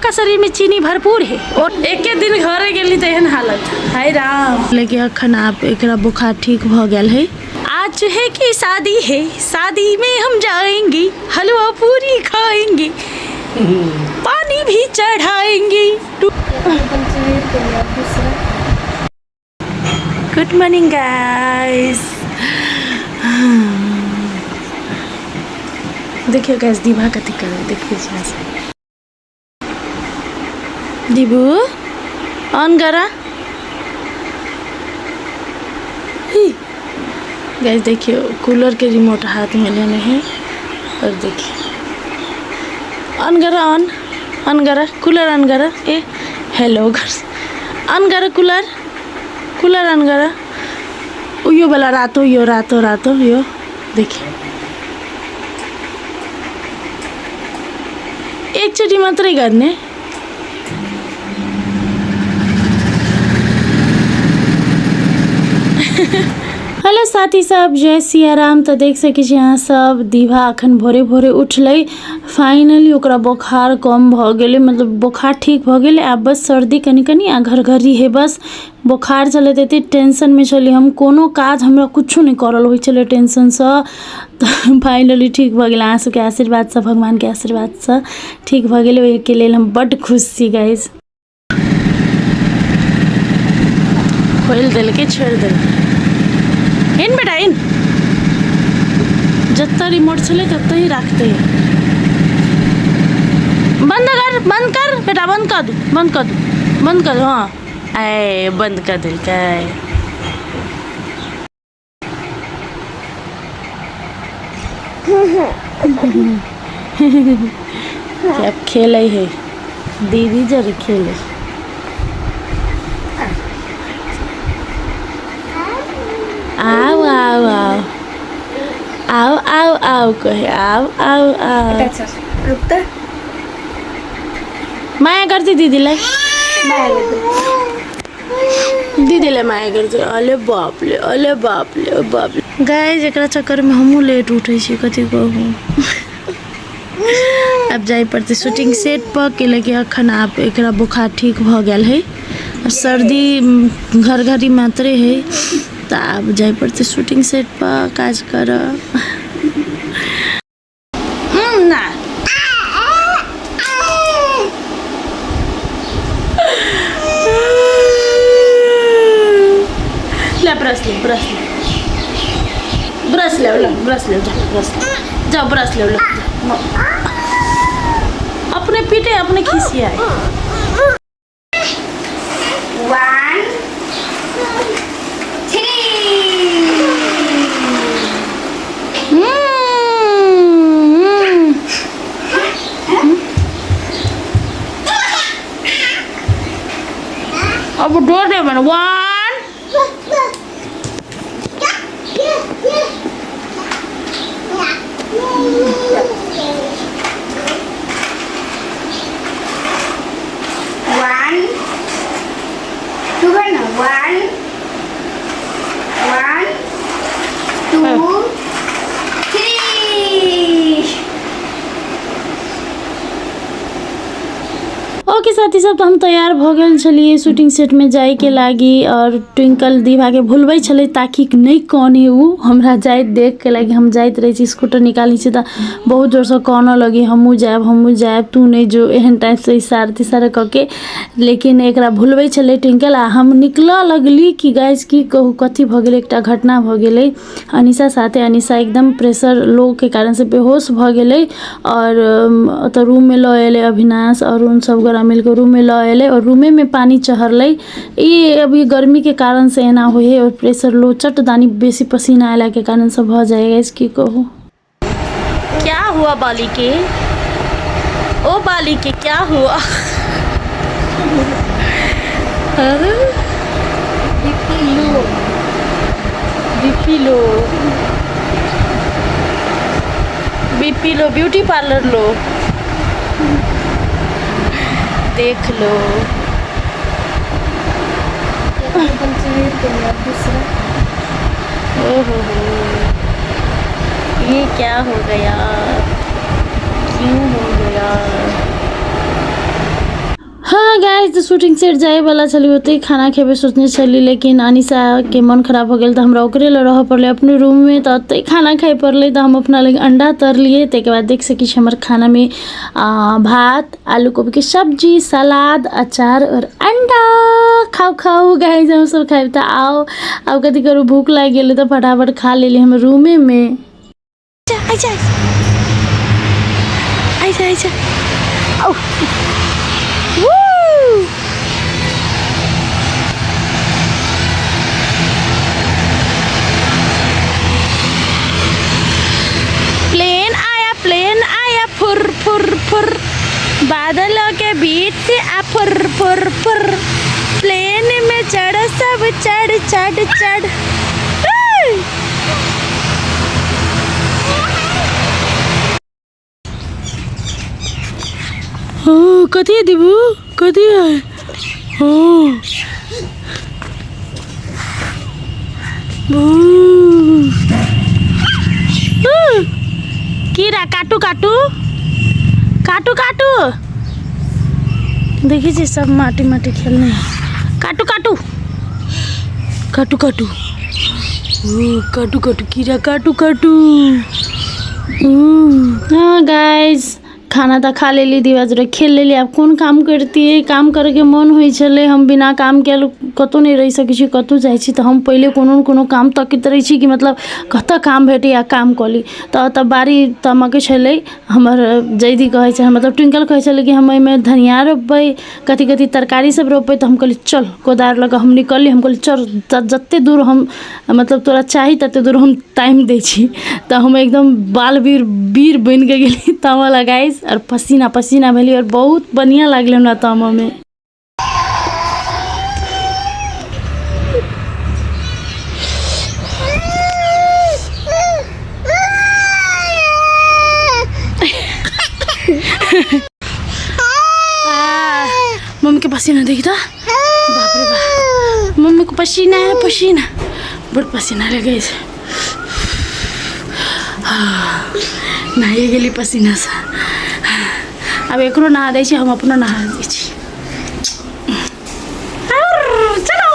आपका शरीर में चीनी भरपूर है। और एके दिन घरे गेली त एहन हालत, हाय राम। लेकिन अखन आब एकरा बुखार ठीक भ गेल है। आज है कि शादी है, शादी में हम जाएंगे, हलवा पूरी खाएंगे, पानी भी चढ़ाएंगे। गुड मॉर्निंग गाइस, देखियो गाइस दीभा कथी करे, देखियो से दीबू ऑन करा। गाइस देखियो कूलर के रिमोट हाथ में लेने हैं और देखिए ऑन करा, ऑन ऑन करा, कूलर ऑन करा। ए हेलो ऑन करा, कूलर कूलर ऑन करा। उयो वाला रातो, यो रातो रातो यो देखिए एकचोटि मात्रै गर्ने। हेलो साथी सब, जय सियाराम। तऽ देख सकै छी अहाँ सब दीभा अखन भोरे भोरे उठलै। फाइनली ओकरा बोखार कम भऽ गेलै, मतलब बोखार ठीक भऽ गेलै। आब बस सर्दी कनि कनि आ घरघरी है बस। बोखार छलै तऽ एतेक टेंशनमे छलियै हम, कोनो काज हमरा किछो नहि करल होइ छलै टेंशनसँ। तऽ फाइनली ठीक भऽ गेलै, अहाँ सबके आशीर्वादसँ, भगवानके आशीर्वादसँ ठीक भऽ गेलै। ओहिके लेल हम बड्ड खुश छी गाइज। खोलि देलकै, छोड़ि देलकै। इन बेटा इन, जतऽ रिमोट छलै ततऽ ही राखतै। बंद कर, बंद कर बेटा, बंद कर दू, बंद कर दू, बंद कर दू। हाँ ऐ बंद कर देलकै। अब खेलै है दीदी जरे खेले। आओ आओ आओ आओ आओ आओ कहे, आओ आओ आओ। माया गर्दै दिदीलाई, दीदीलाई माया गर्दै। अले बापले, अले बापले, ओ बापले। गाइस एकरा चक्करमे हमहूँ लेट उठै छी, कथी कहू। आब जाय पड़तै शूटिंग सेट पर, कैलाकि अखन आब एकरा बोखार ठीक भऽ गेल है, सर्दी घर घरी मात्रे है। तऽ आब जाय पड़तै शूटिंग सेट पर काज करऽ। ना ले ब्रश ले, ब्रश ले, ब्रश ले, ले ब्रश ले, जा ब्रश ले, जा ब्रश ले, ले अपने पीटे अपने खिसियाए। 1 3। अब डोर दे मैंने 1। 1 2 ना, 1 1 2 3। ओके साथी सब, तो हम तैयार भऽ गेल छलियै शूटिंग सेटमे जाइके लागी। और ट्विंकल दीभाके भुलबै छलै ताकि नहि काने उ हमरा जाइत देख के, लागी हम जाइत रहै छी स्कूटर निकालै छी तऽ बहुत जोरसँ कानऽ लगी, हमहूँ जायब हमहूँ जायब, तू नहि जो, एहन टाइपसँ इशारा तिशारा कऽ के। लेकिन एकरा भुलबै छलै ट्विंकल आ हम निकलऽ लगली कि गाइस की कहू कथी भऽ गेलै, एकटा घटना भऽ गेलै अनिशा साथे। अनिशा एकदम प्रेशर लो के कारण से बेहोश भऽ गेलै और ओतऽ रूममे लऽ एलै अविनाश और उन सब गोरा मिलके रूममे लऽ एलै और रूमेमे पानी चढ़लै। ई अभी गर्मीके कारण से एना होइ है और प्रेशर लो चट दानी बेसी पसीना अयलाके कारण से भऽ जाइ है। की कहू क्या हुआ बाली के, ओ बाली के क्या हुआ? BP low, BP low, BP low, beauty parlour लो, देख लो। ओहो हो, ये क्या हो गया, क्यों हो गया? गाइस, तऽ शूटिंग सेट जाइवला छली, ओतहि खाना खेबै सोचने छली, लेकिन अनिशाके मन खराब हो गेल तऽ हमरा ओकरे लग रहऽ पड़लै अपने रूममे, तऽ ओतहि खाना खाइ पड़लै। तऽ हम अपना लग अंडा तरलियै। ताहिके बाद देख सकै छी हमर खानामे भात, आलू कोबीके सब्जी, सलाद, अचार आओर अंडा। खाउ खाउ गाइस, हमसब खायब तऽ आउ। आब कथी करू, भूख लागि गेलै तऽ फटाफट खा लेली हम रूमेमे। आइ जा आइ जा आइ जा आउ। वू! प्लेन आया, प्लेन आया, फुर फुर फुर, बादलों के बीच से आ फुर फुर फुर, प्लेन में चढ़ सब, चढ़ चढ़ चढ़। ओ कथी है दीबू, कथी है? ओ कीड़ा, काटू काटू काटू काटू। देखी छी सब माटी माटी खेलने है। काटू काटू काटू काटू, ओ काटू काटू कीड़ा, काटू काटू। हाँ गाइस, खाना तऽ खा लेली, दीवा जोरे खेल लेली। आब कोन काम करतियै? काम करैके मोन होइ छलै। हम बिना काम कयल कतहु नहि रहि सकै छी। कतहु जाइ छी तऽ हम पहिले कोनो ने कोनो काम तकैत रहै छी कि मतलब कतऽ काम भेटैए, काम कऽ ली। तऽ ओतऽ बाड़ी तमक छलै हमर। जैधी कहै छै, मतलब ट्विंकल कहै छलै कि हम एहिमे धनिया रोपबै, कथी कथी तरकारी सब रोपबै। तऽ हम कहली चल। कोदारि लऽ कऽ हम निकलली। हम कहली चल, जते दूर हम मतलब तोरा चाही तते दूर हम टाइम दै छी। तऽ हम एकदम बाल वीर वीर बनिके गेली तामऽ लए गाइस, आओर पसीना पसीना भेली, आओर बहुत बढ़िआँ लागलै हमरा तामऽमे। मम्मी के पसीना देखी तो, बाप रे बाप, मम्मी को पसीना है, पसीना, बड़ पसीना लगे छै। नहाइए गेली पसीनासँ। आब एकरो नहा दै छी, हम अपनो नहा दै छी। चलो,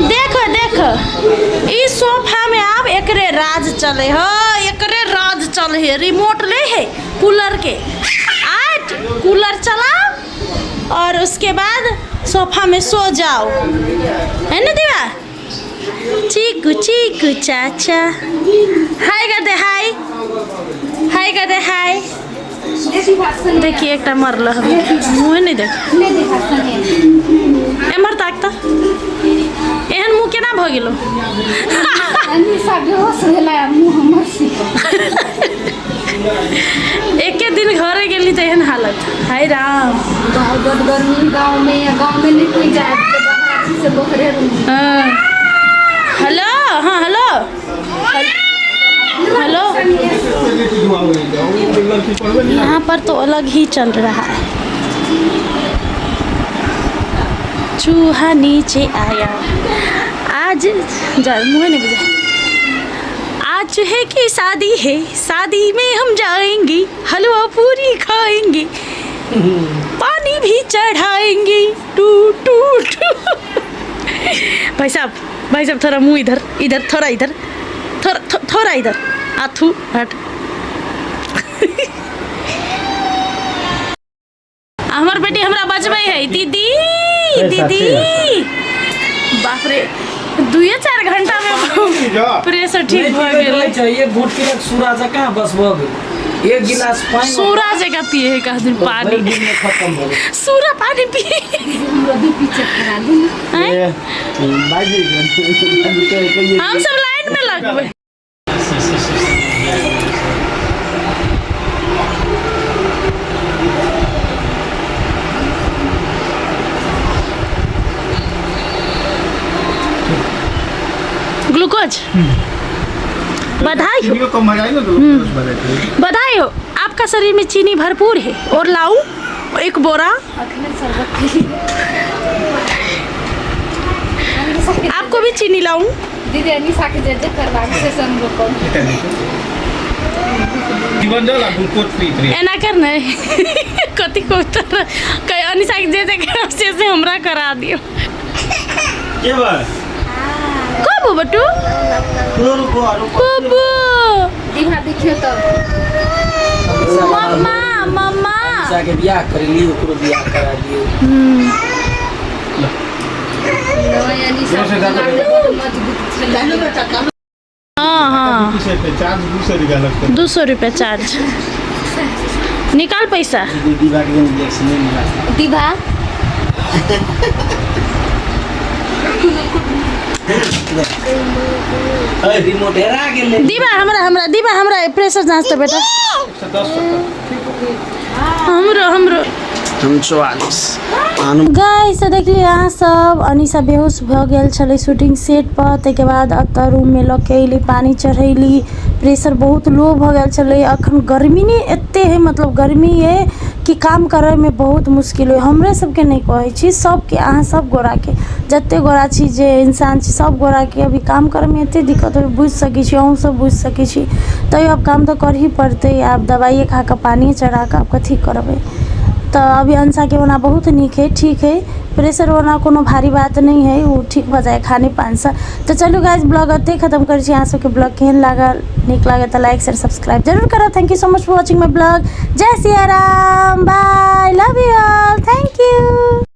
देखो देखो, ई सोफा में आब एकरे राज चले ह, एकरे राज चले है। रिमोट ले है कूलर के, आज कूलर चलाओ और उसके बाद सोफा में सो जाओ, है ना दीवा? चीकू चीकू चाचा, हाय कर दे, हाय हाय कर दे, हाय। देखिए एकटा मरल हवे, मुँह नहीं देख, एम्हर ताक तऽ एहन मुँह केना भऽ गेलो? एके दिन घरे गेली तऽ एहन हालत, हाय राम। बहुत गर्मी गाँव में, गाँव में नहीं कोई जाए से बहरे। हाँ हेलो, हाँ हेलो हेलो। यहाँ पर तो अलग ही चल रहा है। चूहा नीचे आया आज, जा मुँह नहीं बुझा। आज चूहे की शादी है, शादी में हम जाएंगे, हलवा पूरी खाएंगे, पानी भी चढ़ाएंगे, टू टू टू। भाई साहब, भाई साहब, थोड़ा मुंह इधर इधर, थोड़ा इधर, थोड़ा थोड़ा इधर, आथू हट। हमर बेटी हमरा बजबै है, दीदी दीदी। बाप रे, दुए चार घंटा में प्रेशर ठीक भऽ गेलै। एक घूंट पीलक सूरा जकाँ, बस भऽ गेल। एक गिलास पानि सूरा जकाँ पिए है कहथिन पानी। भरि दिन मे खत्म भऽ गेल। सूरा पानी पिए। हमरो बीपी चेक करा दू ना। आँय? हम सब लाइन में लगबै। ग्लूकोज बधाई हो, कम हो जाएगा तो बधाई हो, आपका शरीर में चीनी भरपूर है। और लाऊं एक बोरा? अखने शरबत पी। आपको भी चीनी लाऊं? दीदी, अनिशा के जे जे करबाक से संग रोकब। जीवन जल आ ग्लूकोज पीत रही। एना कर ने, कथी कहता कह अनिशा के, जे जे करब से से हमरा करा दियो। के बा? कब बटू? बाबू। दीभा, देखियो तो। मम्मा, मम्मा। अनिशा के बियाह करेली, ओकरो बियाह करा दियो। नहीं, अनिशा के मजबूत छलै। हाँ। चार्ज 200 रुपया लगता। 200 रुपया चार्ज, निकाल पैसा। दीदी के इंजेक्शन नहीं मिला। दीभा। रिमोट हेरा गेलै। दीबा, हमरा हमरा दीबा, हमरा प्रेशर जाँच त बेटा। 110 70। हमरो हमरो। हम 44 आनु। गाइस, तऽ देखलियै अहाँ सब, अनिशा बेहोश भऽ गेल छलै शूटिंग सेट पर। ताहिके बाद एतऽ रूममे लऽ के अयली, पानि चढ़ैली। प्रेशर बहुत लो भऽ गेल छलै। अखन गर्मी नहि एते है, मतलब गर्मी है कि काम करैमे बहुत मुश्किल होइ। हमरे सबके नहि कहै छी, सबके, अहाँ सब गोराके, जते गोरा छी, जे इंसान छी, सब गोराके अभी काम करैमे एते दिक्कत होइ, बुझि सकै छी अहूँ सब, बुझि सकै छी। तैयो आब काम तऽ करही पड़तै। आब दबाइए खा कऽ, पानिए चढ़ा कऽ आब कथी करबै? तऽ अभी अंशाके ओना बहुत नीक है, ठीक है। प्रेशर ओना कोनो भारी बात नहि है, ओ ठीक भऽ जाए खाने पानसँ। तऽ चलू गाइस, ब्लॉग एतहि खतम करै छी। अहाँ सबके ब्लॉग केहन लागल? नीक लागल तऽ लाइक, शेयर, सब्सक्राइब जरूर करब। Thank you so much for watching my blog. Jai Siya Ram, bye, love you all, thank you.